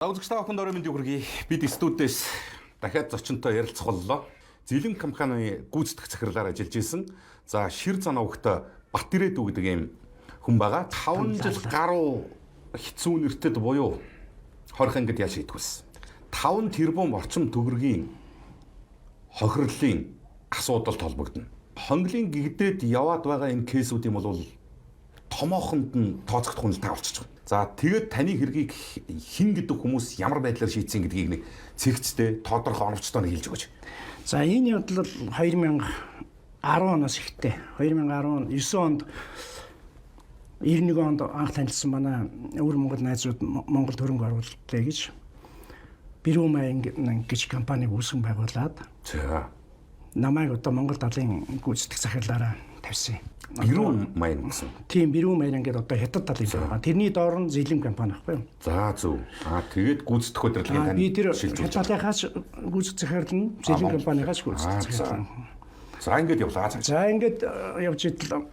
Үзэгч та бүхэнд орой мэндийг хүргэе. Бид студиэс дахиад зочинтой ярилцах боллоо. Зэлэн компани гүйцэтгэх захирлаар ажиллаж исэн. За шир занаа өгтө Бат Ирээдүү гэдэг ийм хүн байгаа. 5 жил гаруй хэцүү нэртэд буюу 20 ангид яаж шийтгүүлсэн. 5 тэрбум орчим төгрөгийн хохирлын асуудал толбогдно. Хонглын гигдээд яваад байгаа энэ кейсүүдийн бол томоохонд нь тооцогдох нь л таавалчих. За тэгээд таны хэргийг хэн гэдэг хүмүүс ямар байдлаар шийдсэн гэдгийг нэг цэгцтэй тодорхой оновчтой нэг хэлж өгөөч. За энэ явдал бол 2010 оноос ихтэй. 2019 онд 91 онд анх танилцсан манай өвөр Монгол найзууд Монголд хөрөнгө оруулалаа гэж Бирүү маян гэж компаниг үүсгэн байгуулад За намайг одоо Монгол далын гүйцэтгэх захирлаараа тавьсан. Бирүү маян гэсэн. Тийм, Бирүү маян гэдэг одоо хятад талын байгаа. Тэрний доор нь Зэлэм компани байхгүй юу? За зөв. Аа тэгээд гүйцэтгэх удирдлагын тань Би тэр шилжүүлж. хятад талынхаас гүйцэтгэх захирал нь, Зэлэм компанигаас гүйцэтгэх захирал. За ингээд явлаа. За ингээд явж идэл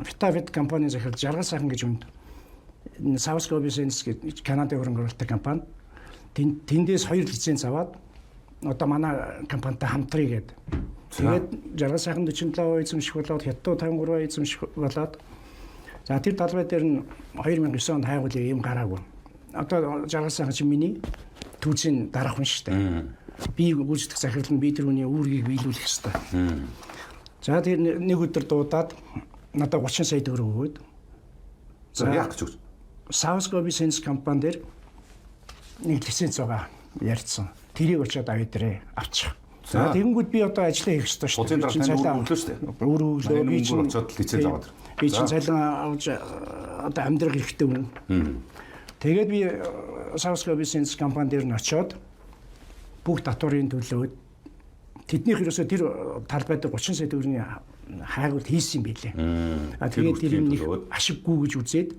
Витавит компани захирал Жаргал сайхан гэж үнд South Business гэж Канадын хөрөнгө оруулалтын компани. Тэндээс хоёр лиценз аваад одоо манай компанитай хамтрая гээд. Тэгээд Жаргал сайхан 47% эзэмших болоод, Хятад 53% эзэмших болоод, за тэр талбай дээр нь 2009 онд хайгуулыг юм гараагүй. Одоо Жаргал сайхан чинь миний түүзийн дараах хүн шүү дээ. Би гүйцэтгэх захирал нь, би тэр хүний үүргийг биелүүлэх ёстой. За тэр нэг өдөр дуудаад надад 30 сая төгрөг өгөөд. За яах гэж өгч? South Business компани дээр нэг лиценз байгаа ярьсан. Тэрийг очиод авъя дээрээ авчих. За тэгэнгүүт би одоо ажиллаа хийх ёстой шүү дээ. Буцын дараа тань өөр өглөө шүү дээ. Өөр өглөө би чинь очиод лиценз аваад. Би чинь цалин авч одоо амьдрах хэрэгтэй хүн. Тэгээд би South Business компани дээр нь очиод бүх татварын төлөөд тэднийх ерөөсөө тэр талбай дээр 30 сая төгрөгийн хайгуулт хийсэн юм билээ. А тэгээд тэр юм нэг ашиггүй гэж үзээд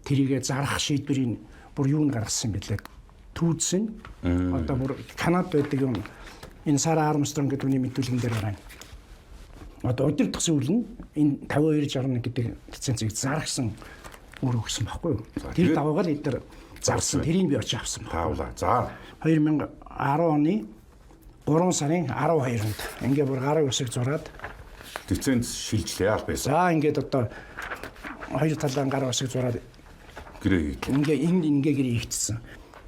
тэрийгэ зарах шийдвэрийг бүр юу нь гаргасан юм билээ. Түүцэн одоо бүр Канад байдаг юм энэ Сара Армстронг гэдэг хүний мэдүүлгэн дээр байгаа юм. Одоо удирдах зүйл нь энэ 5261 гэдэг лицензийг заргасан үр өгсөн байхгүй юу? Тэр даваагаар эдгээр зарсан. Тэрийг би очиж авсан байна. Таавла. За 2010 оны 3 сарын 12-нд ингээ бүр гарын үсэг зураад лиценз шилжлээ аль байсан. За ингээд одоо хоёр талаан гарын үсэг зураад гэрээ хийлээ. Ингээ ингээ гэрээ хийгдсэн.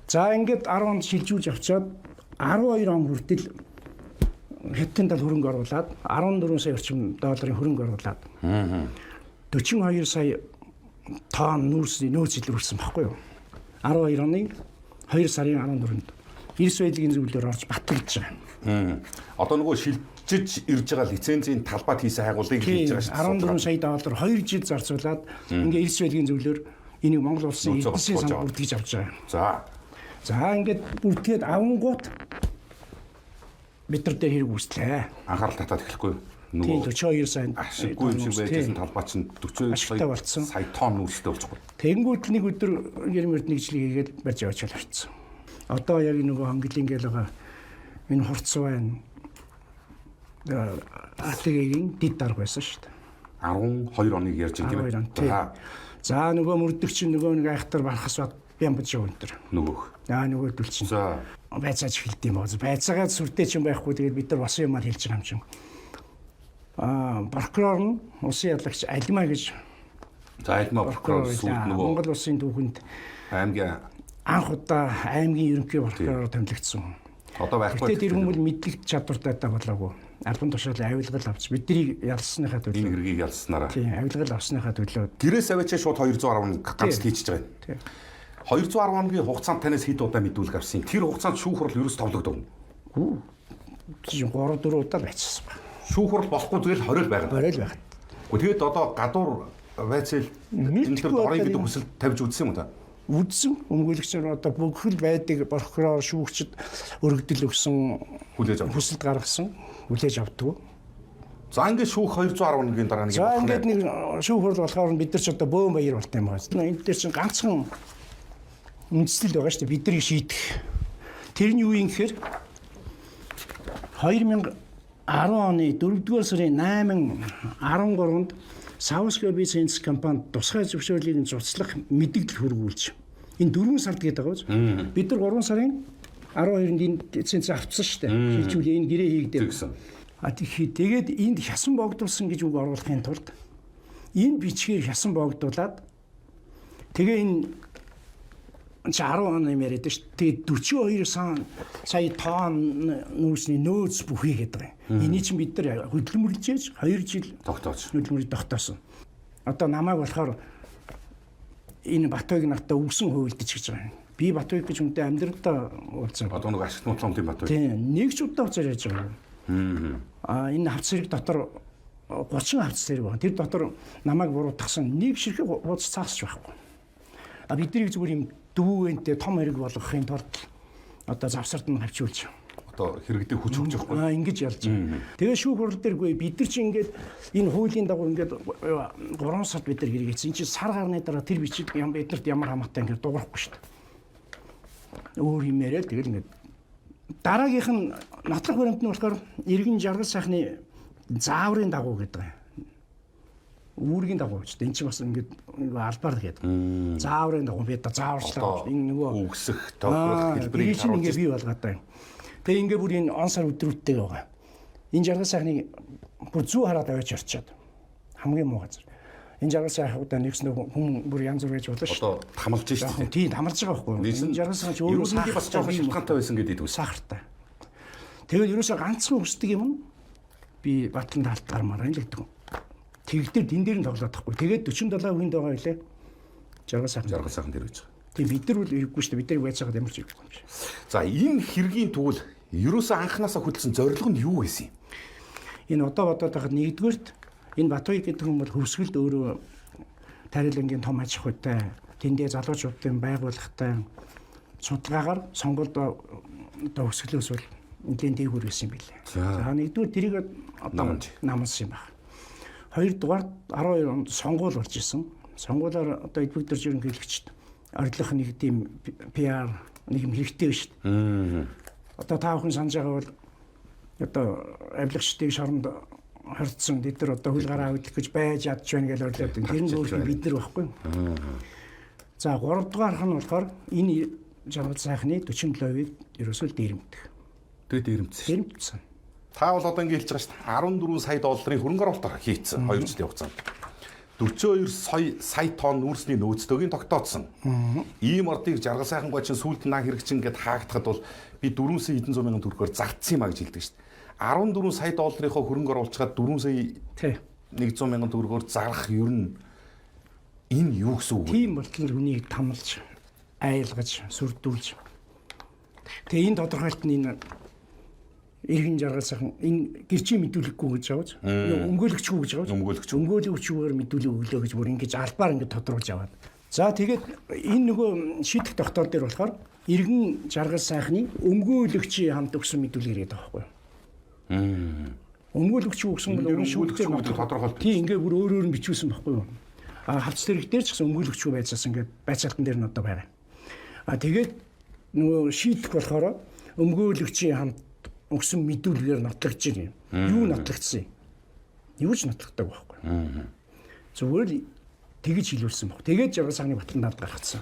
За ингээд 10 онд шилжүүлж авчаад 12 он хүртэл хятадын тал хөрөнгө оруулаад 14 сая орчим долларын хөрөнгө оруулаад 42 сая тонн нөөц илрүүлсэн байхгүй юу? 12 оны 2 сарын 14-нд эрс байдлын зөвлөлөөр орж батлагдж байгаа. Одоо нөгөө шилжиж ирж байгаа лицензийн талбайд хийсэн хайгуулыг хийж байгаа шүү дээ. 14 сая доллар 2 жил зарцуулаад ингээ эрс байдлын зөвлөлөөр энийг Монгол улсын эрдэсийн санд бүртгэж авч байгаа. За. За ингээд бүртгээд авангуут бид нар дээр хэрэг үүслээ. Анхаарал татаад эхлэхгүй нөгөө 42 сая ашиггүй юм шиг байжсэн талбай чинь 42 сая болцсон. Сая тонн нүүрстэй болчихгүй. Тэнгүүт нэг өдөр гэрмэрд нэг жилиг хийгээд барьж явуучаал очсон. Одоо яг нөгөө хонглын гээл байгаа энэ хурц байна. АТГ-ийн дид дарга байсан шүү дээ. 12 оныг ярьж байгаа тийм ээ. За нөгөө мөрдөгч нөгөө нэг айхтар бархас бат бямбаж өнтер. Нөгөөх. Аа нөгөөдөл чинь. За байцааж эхэлд юм аа. Байцаагаад сүртэй чинь байхгүй, тэгээд бид нар бас юм аа хэлж байгаа юм чинь. Аа прокурор нь улсын ялагч Альма гэж. За Альма прокурор сүйд нөгөө Монгол улсын түүхэнд аймгийн анх удаа аймгийн ерөнхий прокуророор томилогдсон. Одоо байхгүй. Гэтэ тэр хүмүүс мэдлэг чадвартай болоогүй. Албан тушаалын авилгал авч бидний ялсныхаа төлөө. Энэ хэргийг ялснараа. Тийм, авилгал авсныхаа төлөө. Гэрээс аваачаа шууд 210 ганц хийчихэж байгаа юм. Тийм. 210 хоногийн хугацаанд танаас хэд удаа мэдүүлэг авсан. Тэр хугацаанд шүүх хурал ерөөс товлогдов. Үгүй. 3 4 удаа л байцсан баг. Шүүх хурал болохгүй тэгэл 20 л байгаа. 20 л байгаа. Гэхдээ тэгээд одоо гадуур байцэл энэ төр орё гэдэг хүсэл тавьж үзсэн юм уу та? Үзсэн. Өмгөөлөгчөр одоо бүхэл байдаг прокурор шүүгчд өргөдөл өгсөн, хүлээж авах хүсэлт гаргасан, хүлээж авдаггүй. За ингээд шүүх 211-ийн дараа нэг юм. За ингээд нэг шүүх хурал болохоор бид нар ч одоо бөөн баяр болт юм байна. Энэ дээр чинь ганцхан үндслэл байгаа шүү дээ. Бидний шийдэх. Тэр нь юу юм гэхээр 2010 оны 4-р сарын 8 13-нд South Business компани тусгай зөвшөөрлийг нь цуцлах мэдээлэл хүргүүлж Энэ 4 сард гэдэг байгаа биз? Бид нар 3 сарын 12-нд энэ лиценз авцсан шүү дээ. Хилжүүлээ энэ гэрээ хийгдээ. А тэгээд энд хясан боогдуулсан гэж үг оруулахын тулд энэ бичгээр хясан боогдуулаад тэгээ энэ чи 10 он юм яриад шүү. Тэгээд 42 сая тонн нүүрсний нөөц бүхий гэдэг юм. Энийг чинь бид нар хөдөлмөрлөж 2 жил тогтоож. Хөдөлмөрлөж тогтоосон. Одоо намайг болохоор энэ Батуйг надад өгсөн хуйлдаж гэж байгаа юм. Би Батуйг гэж хүнтэй амьдралдаа уулзсан. Одоо нэг ашигт мутломтын Батуйг. Тийм, нэг ч удаа уцаар яаж байгаа юм. Аа энэ хавц хэрэг дотор 30 хавц хэрэг байна. Тэр дотор намайг буруутгасан нэг ширхэг хуудас цаасч байхгүй. А биднийг зүгээр юм дүүгэнтэй том хэрэг болгохын тулд одоо завсарт нь хавчуулж одоо хэрэгдээ хүч өгч явахгүй. Аа ингэж ялж. Тэгээ шүүх хурал дээргүй бид нар чинь ингээд энэ хуулийн дагуу ингээд 3 сард бид нар хэрэгээсэн. Энд чинь сар гарны дараа тэр бичиг биднэрт ямар хамаатай ингээд дуурахгүй шүү дээ. Өөр юм яриад тэгэл ингээд дараагийнх нь нотлох баримт нь болохоор иргэн жаргал сайхны зааврын дагуу гэдэг юм. Үүргийн дагуу гэж. Энэ чинь бас ингээд албаар гэдэг. Зааврын дагуу би одоо зааварчлаа. Энэ нөгөө үгсэх тохирох хэлбэрийг харуулж ингээд бий болгоод байна. Тэгээ ингээ бүр энэ он сар өдрүүдтэй байгаа. Энэ жаргал сайхныг бүр зүү хараад аваач орчоод хамгийн муу газар. Энэ жаргал сайхан удаа нэгсэн хүн бүр янз бүр байж болно шүү. Одоо тамалж шүү дээ. Тийм тамалж байгаа байхгүй юу? Энэ жаргал сайхан ч өөрөө бас жоохон шалтгаантай байсан гэдэг үү? Сахартай. Тэгэл ерөөсөө ганцхан хүсдэг юм нь би батлан таалт гармаар юм л гэдэг. Тэгдэр дэн дээр нь тоглоод тахгүй. Тэгээд 47% байгаа билээ. Жаргал сайхан. Жаргал сайхан дээр байж байгаа. Тийм бид нар бол хэрэггүй шүү дээ. Бид нар байцаагаад ямар ч хэрэггүй юм шиг. За энэ хэргийн тэгвэл ерөөсөө анханасаа хөдөлсөн зорилго нь юу байсан юм? Энэ одоо бодоод байхад нэгдүгээрт энэ Батуй гэдэг хүн бол хөвсгөлд өөрөө тариалангийн том аж ахуйтай, тэндээ залуучуудын байгууллагатай судалгаагаар сонголт одоо хөвсгөлөөс бол нэлийн дээгүүр байсан юм билээ. За нэгдүгээр тэрийг одоо намансан юм байна. Хоёрдугаар 12 онд сонгуул болж исэн. Сонгуулаар одоо эдбэг дөрж ерөнхийлөгчд орилох нэг тийм PR нэг юм хэрэгтэй шүү дээ. Одоо та бүхэн санаж байгаа бол одоо авилгачдыг шоронд хорцсон тэд нар одоо хөл гараа хөдлөх гэж байж ядж байна гэж орлоод тэр нь өөр бид нар байхгүй. За гуравдугаарх нь болохоор энэ жаргал сайхны 47%-ийг ерөөсөө л дээрэмдэх. Тэгээ дээрэмдсэн. Дээрэмдсэн. Та бол одоо ингэ хэлж байгаа шүү дээ. 14 сая долларын хөрөнгө оруулалт хийцэн 2 жилийн хугацаанд. 42 сая тонн нүүрсний нөөцтөөгийн тогтооцсон. Ийм ордыг жаргал сайхан гочин сүулт наа хэрэгчин гэд хаагдахад бол би 4 сая хэдэн зуун мянган төгрөгөөр зардсан юм а гэж хэлдэг шүү дээ. 14 сая долларынхоо хөрөнгө оруулчихад 4 сая 100 мянган төгрөгөөр зарах ер нь энэ юу гэсэн үг вэ? Тийм болтол хүнийг тамлж, айлгаж, сүрдүүлж. Тэгээ энэ тодорхойлт нь энэ иргэн жаргал сайхан энэ гэрчийн мэдүүлэггүй гэж аваад өмгөөлөгчгүй гэж аваад өмгөөлөгчгүйгээр мэдүүлэг өглөө гэж бүр ингэж албаар ингэж тодруулж аваад. За тэгээд энэ нөгөө шийдэх тогтоол дээр болохоор иргэн жаргал сайхны өмгөөлөгчийн хамт өгсөн мэдүүлэг ирээд байгаа байхгүй юу? Өмгөөлөгч өгсөн бол өмгөөлөгч гэдэг тодорхойлт. Тийм ингээ бүр өөр өөр нь бичүүлсэн байхгүй юу? А хавц тэрэг дээр ч гэсэн өмгөөлөгч байцаасан ингээд байцаалтан дээр нь одоо байгаа. А тэгээд нөгөө шийдэх болохоор өмгөөлөгчийн хамт өгсөн мэдүүлгээр нотлогдож байна. Юу нотлогдсон юм? Юу ч нотлогддог байхгүй. Зүгээр л тэгж хэлүүлсэн баг. Тэгээд жаргал сайхны батлан дард гаргацсан.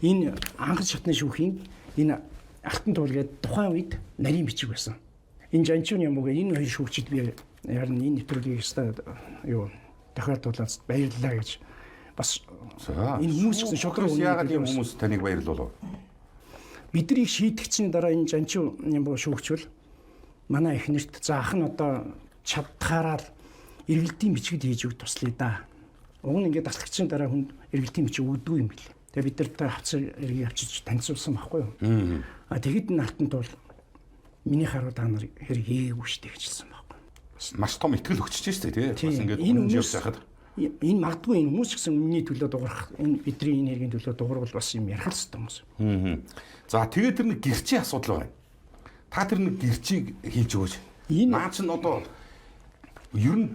Энэ анх шатны шүүхийн энэ алтан туул гээд тухайн үед нарийн бичиг байсан. Энэ Жанчуун юм уу энэ хоёр шүүгчид би харин энэ нэвтрүүлгийг өстой юу тохиолдуулаад баярлалаа гэж бас энэ хүмүүс гэсэн шудраг яагаад ийм хүмүүс таныг баярлуулав? Бидний шийдэгцэн дараа энэ Жанчуу юм уу шүүгчвэл манай эхнэрт за ах нь одоо чадхаараа л эргэлтийн бичгэд хийж өг туслая да. Уг нь ингээд даслагчийн дараа хүнд эргэлтийн бичиг өгдөг юм билээ. Тэгээ бид нартай хавцар эргийг авчиж танилцуулсан байхгүй юу? А тэгэд энэ алтан туул миний харуул та нар хэрэг хийгээгүй шүү дээ гэж хэлсэн байхгүй. Маш том итгэл өгчөж шүү дээ тий. Бас ингээд үнэн явж байхад энэ магадгүй энэ хүмүүс ч гэсэн үнний төлөө дуурах энэ бидний энэ хэргийн төлөө дуурвал бас юм ярих л ёстой хүмүүс. За тэгээд тэр нэг гэрчийн асуудал байна. Та тэр нэг гэрчийг хийж өгөөч. Наа чинь одоо ер нь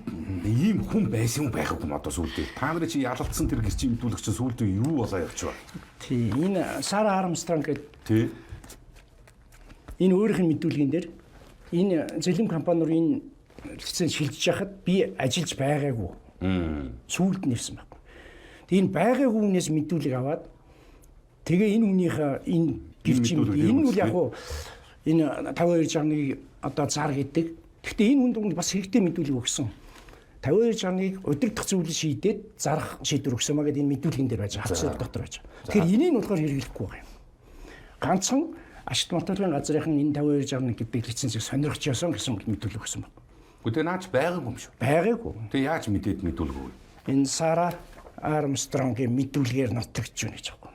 ийм хүн байсан юм байхгүй юм одоо сүүлдээ. Та нарын чи ялалтсан тэр гэрчийн мэдүүлэгч чинь сүүлдээ юу болоо явчихва. Тий. Энэ Сара Армстронг гэдэг. Тий. Энэ өөрийнх нь мэдүүлгэн дээр энэ зэлэм компаниур энэ лиценз шилжиж яхад би ажиллаж байгаагүй. Сүүлд нь ирсэн байхгүй. Тэгээ энэ байгаагүй хүнээс мэдүүлэг аваад Тэгээ энэ хүнийхээ энэ гэрч энэ бол яг уу энэ 5261-ийг одоо зар гэдэг. Гэхдээ энэ хүнд бас хэрэгтэй мэдүүлэг өгсөн. 5261-ийг удирдах зүйлийг шийдээд зарах шийдвэр өгсөн маа гэдэг энэ мэдүүлгэн дээр байж байгаа. Хавцын дотор байж байгаа. Тэгэхээр энийг нь болохоор хэрэглэхгүй байгаа юм. Ганцхан Ашигт Монтолын газрынхан энэ 5261 гэдэг лицензийг сонирхож ясан гэсэн мэдүүлэг өгсөн байна. Гэхдээ наач байгаагүй юм шүү. Байгаагүй. Тэгээ яаж мэдээд мэдүүлгүй? Энэ Сара Армстронгийн мэдүүлгээр нотлогдож байна гэж байгаа.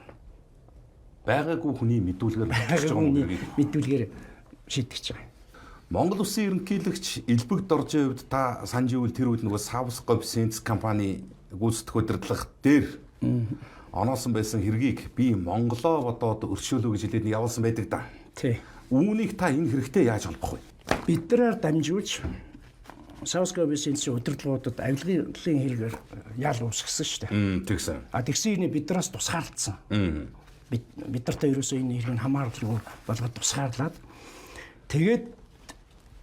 Байгаагүй хүний мэдүүлгээр нотлогдож байгаа юм. Мэдүүлгээр шийдэж байгаа. Монгол Улсын ерөнхийлөгч Элбэг Доржийн хувьд та санаж ивэл тэр үед нөгөө Савс Говьсинц компани гүйцэтгэх удирдлага дээр оноосон байсан хэргийг би Монголоо бодоод өршөөлөө гэж хэлээд явуулсан байдаг да. Тий. Үүнийг та энэ хэрэгтэй яаж холбох вэ? Биднээр дамжуулж Савс Говьсинцийн удирдлагуудад авилгын хэрэгээр ял үүсгэсэн шүү дээ. Тэгсэн. А тэгсэн хэрнээ биднээс тусгаарлцсан. Бид нартай ерөөсөө энэ хэрэг нь хамааралгүй болгоод тусгаарлаад тэгээд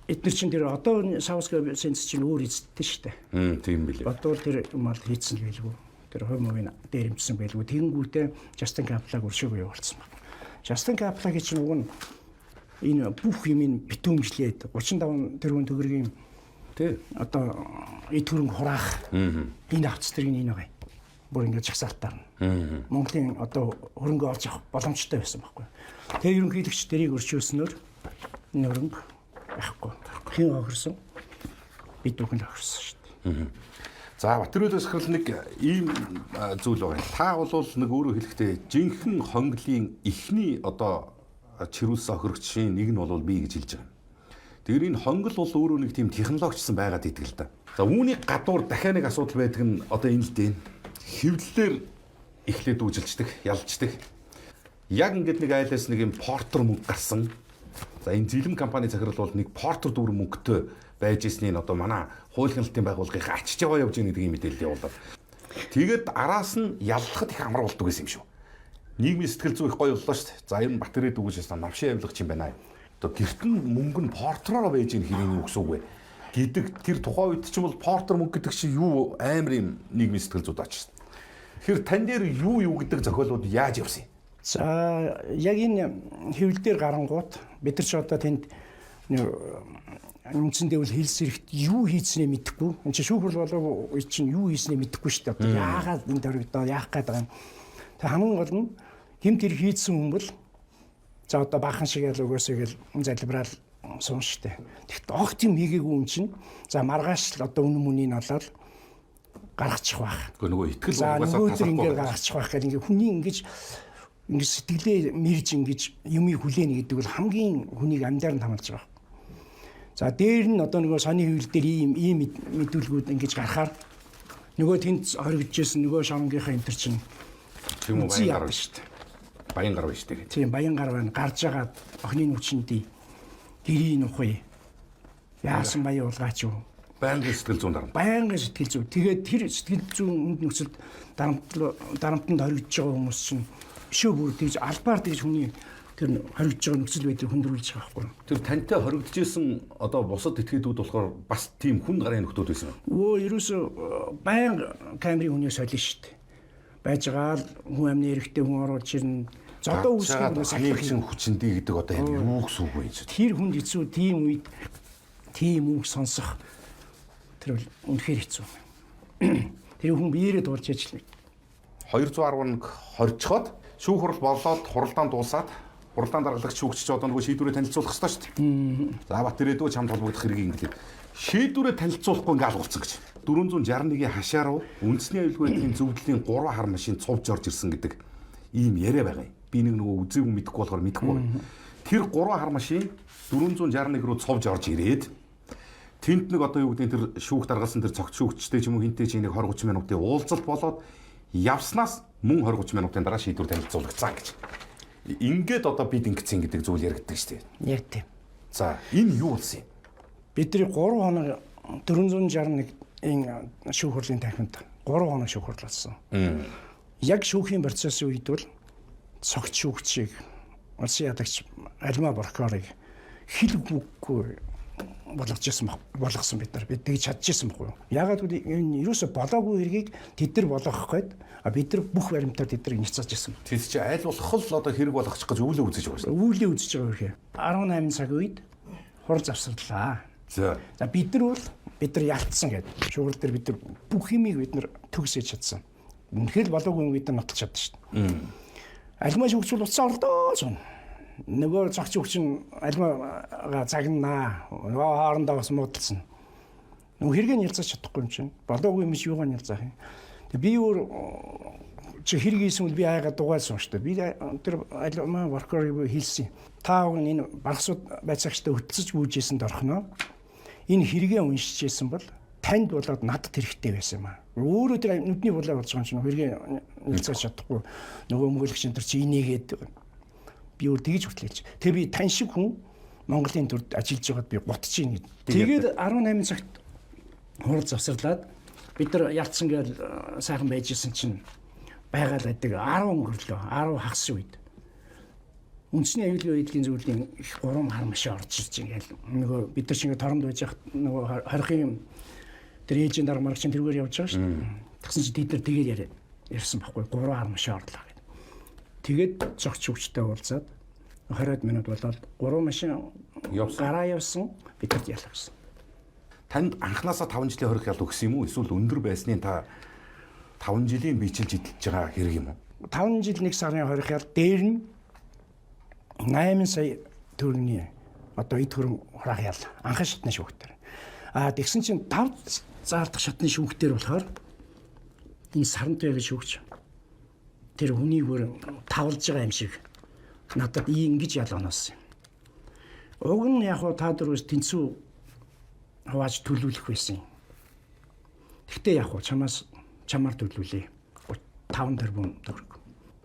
эдгээр чинь тэр одоо Савс Говьсинц чинь өөр эзэдтэй шүү дээ. Тийм билээ. Бодвол тэр мал хийцэн л байлгүй. Тэр хувь мөвийн дээрэмдсэн байлгүй. Тэгэнгүүтээ Жастин Каплаг өршөөгөө явуулсан байна. Жастин Каплагийн чинь уг нь энэ бүх юмыг битүүмжлээд 35 тэрбум төгрөгийн тий одоо эд хөрөнгө хураах энэ авц тэрэг энэ байгаа. Бүр ингээд жагсаалтаар нь. Монголын одоо хөрөнгө олж авах боломжтой байсан байхгүй. Тэгээ ерөнхийлөгч тэрийг өршөөснөөр энэ хөрөнгө байхгүй. Хэн хохирсон? Бид бүхэн л хохирсон шүү дээ. За Батөрөөс хөрөл нэг ийм зүйл байгаа. Та бол нэг өөрөө хэлэхдээ жинхэнэ хонглын эхний одоо чирүүлсэн хохирогчийн нэг нь бол би гэж хэлж байгаа. Тэгэхээр энэ хонгол бол өөрөө нэг тийм технологичсан байгаад идэг л да. За үүний гадуур дахиад нэг асуудал байдаг нь одоо энэ л дээ. Хэвлэлээр эхлээд үүжилждэг, ялждаг. Яг ингээд нэг айлаас нэг юм портер мөнгө гарсан. За энэ зилэм компани захирал бол нэг портер дүүрэн мөнгөтэй байж ирснийг одоо манай хууль хяналтын байгууллагын ачиж яваа явж гин гэдэг юм мэдээлэл явуулаад. Тэгээд араас нь яллахад их амар болдог гэсэн юм шүү. Нийгмийн сэтгэл зүй их гоё боллоо шүү дээ. За энэ Батөрөө дүүгэж байсан навшин авилгач юм байна. Одоо гэрт нь мөнгө нь портророо байж ийн хэрэг юу гэсэн үг вэ гэдэг тэр тухайн үед ч юм бол портер мөнгө гэдэг чинь юу амар юм нийгмийн сэтгэл зүйд очсон. Тэгэхээр тань дээр юу гэдэг зохиолууд яаж явсан юм? За яг энэ хэвлэл дээр гарангуут бид нар ч одоо тэнд үндсэндээ бол хэлс хэрэгт юу хийснээ мэдэхгүй. Энд чинь шүүх хурал болоогүй үе чинь юу хийснээ мэдэхгүй шүү дээ. Одоо яагаад энэ дөрвөдөө яах гээд байгаа юм. Тэг хамгийн гол нь гэмт хэрэг хийсэн хүн бол за одоо баахан шиг ял өгөөсэй гэл залбираал суун шүү дээ. Тэгэхдээ огт юм хийгээгүй хүн чинь за маргааш л одоо үнэн мөнийг олоод гаргачих байх. Гэхдээ нөгөө итгэл угаасаа тасахгүй ингээд гаргачих байх гэл ингээд хүний ингэж сэтгэлээ мэрж ингэж юмыг хүлээнэ гэдэг бол хамгийн хүнийг амьдаар нь хамгаалж байгаа. За дээр нь одоо нөгөө сони хэвлэл дээр ийм мэдүүлгүүд ингэж гарахаар нөгөө тэнд хоригдчихсэн нөгөө шоронгийнхаа энэ төр чинь тийм үү баян гар шүү дээ. Баян гар байна шүү дээ. Тийм баян гар байна. Гарч байгаа охины нүчэндий гэрийн нухыг яасан баян улгаач юу? Байнгын сэтгэл зүйн дарамт. Байнгын сэтгэл зүй. Тэгээд тэр сэтгэл зүйн үнд нөхцөлд дарамтанд хоригдож байгаа хүмүүс чинь бишөө бүр тэгж албаар тэгж хүний тэр хоригдож байгаа нөхцөл байдлыг хүндрүүлж байгаа байхгүй. Тэр тантай хоригдож исэн одоо бусад этгээдүүд болохоор бас тийм хүн гарын нөхдүүд байсан уу? Өө ерөөсөө байнга камерын хүнийг солино шүү дээ. Байж байгаа л хүн амны эрэхтэй хүн оруулж ирнэ. Зодоо үүсгэх сахилгын хүчэндий гэдэг одоо яг юу гэсэн үг вэ? Тэр хүнд хэцүү тийм үед тийм үг сонсох тэр бол үнэхээр хэцүү. Тэр хүн биеэрээ дуулж яж л 211 хоржиход шүүх хурал болоод хуралдаан дуусаад хуралдаан даргалагч шүүгч ч одоо нөгөө шийдвэрээ танилцуулах ёстой шүү дээ. За Батөрөө дүү чамд холбогдох хэргийг ингээд шийдвэрээ танилцуулахгүй ингээд алгуулсан гэж. 461-ийн хашаа руу үндэсний аюулгүй байдлын зөвлөлийн 3 хар машин цувж орж ирсэн гэдэг ийм яриа байгаа юм. Би нэг нөгөө үзээгүй мэдэхгүй болохоор мэдэхгүй байна. Тэр 3 хар машин 461 руу цувж орж ирээд тэнд нэг одоо юу гэдэг тэр шүүх даргалсан тэр цогц шүүгчтэй ч юм уу хинтэй ч нэг 20 30 минутын уулзалт болоод явснаас мөн 20 30 минутын дараа шийдвэр танилцуулагдсан гэж. Ингээд одоо бид ингэсэн гэдэг зүйл яригддаг шүү дээ. Яг тийм. За энэ юу болсон юм? Бидний 3 хоног 461-ийн шүүх хурлын танхимд 3 хоног шүүх хурал болсон. Яг шүүхийн процессын үед бол цогц шүүгчийг улсын ядагч Альма прокурорыг хэл үггүй Болгож ирсэн баг. Болгосон бид нар. Бид тэгж чадчихсан байхгүй юу? Яагаад гэвэл энэ ерөөсө болоогүй хэргийг тэд нар болгох гээд бид нар бүх баримтаар тэд нарыг няцааж ирсэн. Тэд чи аль болох л одоо хэрэг болгочих гэж өвлөө үзэж байгаа шүү. Өвлөө үзэж байгаа хэрэг. 18 цаг үед хурал завсарлаа. За. За бид нар бол бид нар ялцсан гэдэг. Шуурал дээр бид нар бүх юмыг бид нар төгсөж чадсан. Үнэхээр болоогүй юм бид нар нотолж чадсан шүү дээ. Альмаа шүүгчүүл утсаа орлоо сун. Нөгөө зогч өгчин альмаага загнаа. Нөгөө хоорондоо бас муудалсан. Нөгөө хэрэг нь ялцаж чадахгүй юм чинь. Болоогүй юм чи юугаа нь ялцаах юм. Тэг би өөр чи хэрэг хийсэн бол би хайгаа дугаалсан шүү дээ. Би тэр альмаа прокурорыг хэлсэн. Та бүхэн энэ баргасууд байцаагчтай хөтөлсөж гүйжсэн дорхноо. Энэ хэрэгээ уншиж байсан бол танд болоод надад хэрэгтэй байсан юм аа. Өөрөө тэр нүдний булаа болж байгаа юм чинь хэрэгээ ялцаж чадахгүй. Нөгөө өмгөөлөгч энэ төр чи инээгээд би өөр тэгж хүртэл хэлж. Тэгээ би тань шиг хүн Монголын төрд ажиллаж байгаад би гутж ийн гэд. Тэгээд 18 цагт хурал завсарлаад бид нар ялцсан гээл сайхан байж исэн чинь байгаал байдаг 10 өнгөрлөө 10 хагас үед. Үндэсний аюулгүй байдлын зөвлөлийн их 3 хар машин орж ирж ингээл нөгөө бид нар чинь торонд байж хат нөгөө хорихын тэр ээжийн дарга маргач чинь тэргээр явж байгаа шүү дээ. Тэгсэн чинь тэд нар тэгээд яриад ярьсан байхгүй 3 хар машин орлоо гэд. Тэгээд зогч хөвчтэй уулзаад 20 минут болоод 3 машин гараа явсан бидэрт ялгсан. Танд анханасаа 5 жилийн хорих ял өгсөн юм уу? Эсвэл өндөр байсны та 5 жилийн бичлж идэлж байгаа хэрэг юм уу? 5 жил 1 сарын хорих ял дээр нь 8 сая төгрөгийн одоо эд хөрөнгө хураах ял анхан шатны шүүхтэр. Аа тэгсэн чинь 5 заалдах шатны шүүхтэр болохоор энэ сарантай гэж шүүгч тэр хүнийг бүр тавлж байгаа юм шиг надад ингэж ял оноос юм. Уг нь яг хуу та дөрвөөс тэнцүү хувааж төлөвлөх байсан. Гэхдээ яг хуу чамаас чамаар төлөвлөе. 5 тэрбум төгрөг.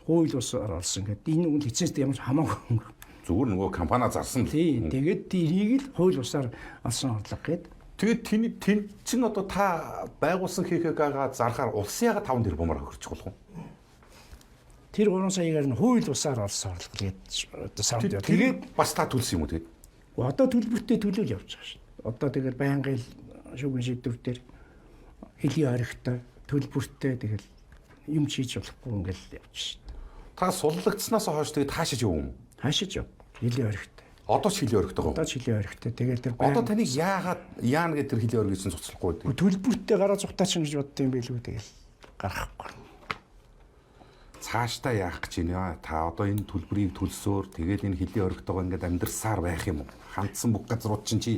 Хууль бусаар олсон гэдэг. Энэ үн лицензтэй ямар ч хамаагүй. Зүгээр нөгөө компани зарсан л. Тийм. Тэгээд тэрийг л хууль бусаар олсон орлого гээд. Тэгээд тэн чин одоо та байгуулсан ХХК-га зархаар улсын яга 5 тэрбумаар хөрчих болох уу? Тэр 3 саягаар нь хууль бусаар олсон орлого гээд одоо сард. Тэгээд бас та төлсөн юм уу тэгээд? Одоо төлбөртэй төлөөл явж байгаа шин. Одоо тэгэл байнгын шүүхийн шийдвэр дээр хөлийн орхитой төлбөртэй тэгэл юм хийж болохгүй ингээл явж шин. Та суллагдсанаас хойш тэгээд хаашаа яв юм? Хаашаа яв. Хөлийн орхитой. Одоо ч хөлийн орхитой. Одоо ч хөлийн орхитой. Тэгээд тэр одоо таныг яагаад яана гэдэг тэр хөлийн орхийг чинь цуцлахгүй үү? Төлбөртэй гараа цухтаа чинь гэж бодд юм билүү тэгэл гарахгүй. Цаашдаа яах гэж байна? Та одоо энэ төлбөрийг төлсөөр тэгээд энэ хөлийн орхитойгоо ингээд амьдрсаар байх юм уу? Хандсан бүх газрууд чинь чи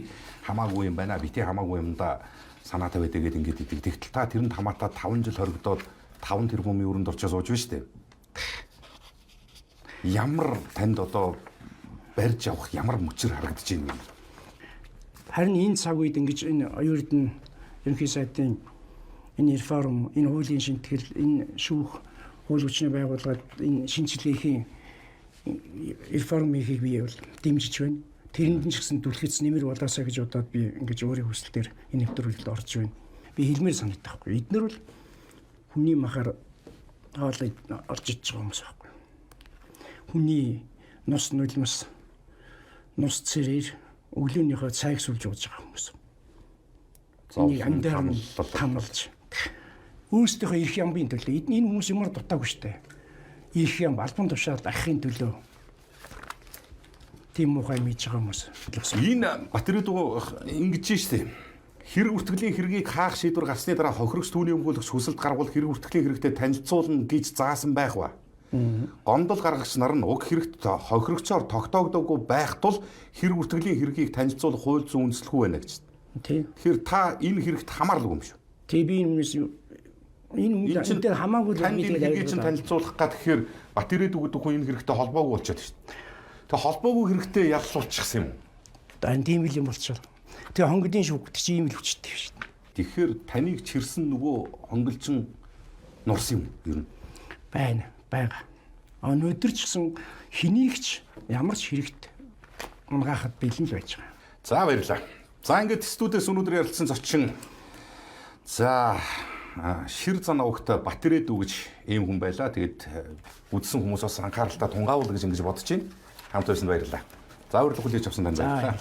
хамаагүй юм байна. Бити хамаагүй юм да санаатай байдаг гэдэг ингээд идэг. Тэгтэл та тэрэнд хамаатаа 5 жил хоригдоод 5 тэрбумын өрөнд орчоо сууж байна шүү дээ. Ямар танд одоо барьж авах ямар мөчөр харагдаж байна вэ? Харин энэ цаг үед ингэж энэ оюун эрдэнэ ерөнхий сайдын энэ реформ, энэ хуулийн шинтгэл, энэ шүүх хууль хүчний байгууллагад энэ шинжилгээхийн реформ хийхийг би бол дэмжиж байна. Тэрэнд нь ч гэсэн түлхэц нэмэр болоосаа гэж бодоод би ингэж өөрийн хүсэлтээр энэ нэвтрүүлэлд орж байна. Би хэлмээр санагдахгүй. Эднэр бол хүний махаар хоол олж ичж байгаа хүмүүс байхгүй. Хүний нус нулимс нус цэрээр өглөөнийхөө цайг сүлж ууж байгаа хүмүүс. Энийг амьдаар нь тамлж өөрсдийнхөө эрх ямбын төлөө. Энэ хүмүүс юмар дутаагүй штэ. Эрх ям албан тушаал ахын төлөө тийм муухай хийж байгаа хүмүүс. Энэ Батэрдүү ингэж штэ. Хэрэг бүртгэлийн хэргийг хаах шийдвэр гарсны дараа хохирогч түүний өмгөөлөгч хүсэлт гаргуул хэрэг бүртгэлийн хэрэгтэй танилцуулна гэж заасан байх ба. Гомдол гаргагч нар нь уг хэрэгт хохирогчоор тогтоогдоогүй байх тул хэрэг бүртгэлийн хэргийг танилцуулах хууль зүйн үндэслэхгүй байна гэж. Тий. Тэгэхээр та энэ хэрэгт хамааралгүй юм шүү. Тий, би энэ хүмүүс энэ хүмүүс дээр хамаагүй л танд энэ хэргийг чинь танилцуулах гад тэгэхээр Батэрдүү гэдэг хүн энэ хэрэгтэй холбоогүй болчиход шүү дээ. Тэгээ холбоогүй хэрэгтэй яллуулчихсан юм уу? Аа тийм л юм болчихлоо. Тэгээ хонголын шүүгт чи ийм л хүчтэй шүү дээ. Тэгэхээр таныг чирсэн нөгөө хонголжин нурсан юм ер нь. Байна, байгаа. Өнөөдөр ч гэсэн хэнийг ч ямар ч хэрэгт унгаахад бэлэн л байж байгаа. За баярлалаа. За ингээд студиэс өнөөдөр ярилцсан зочин за шир зан авагт Батэрдүү гэж ийм хүн байлаа. Тэгээд үзсэн хүмүүс бас анхааралтай тунгаавал гэж ингэж бодож байна. Хамт байсан баярлалаа. За урилга хүлээж авсан танд баярлалаа.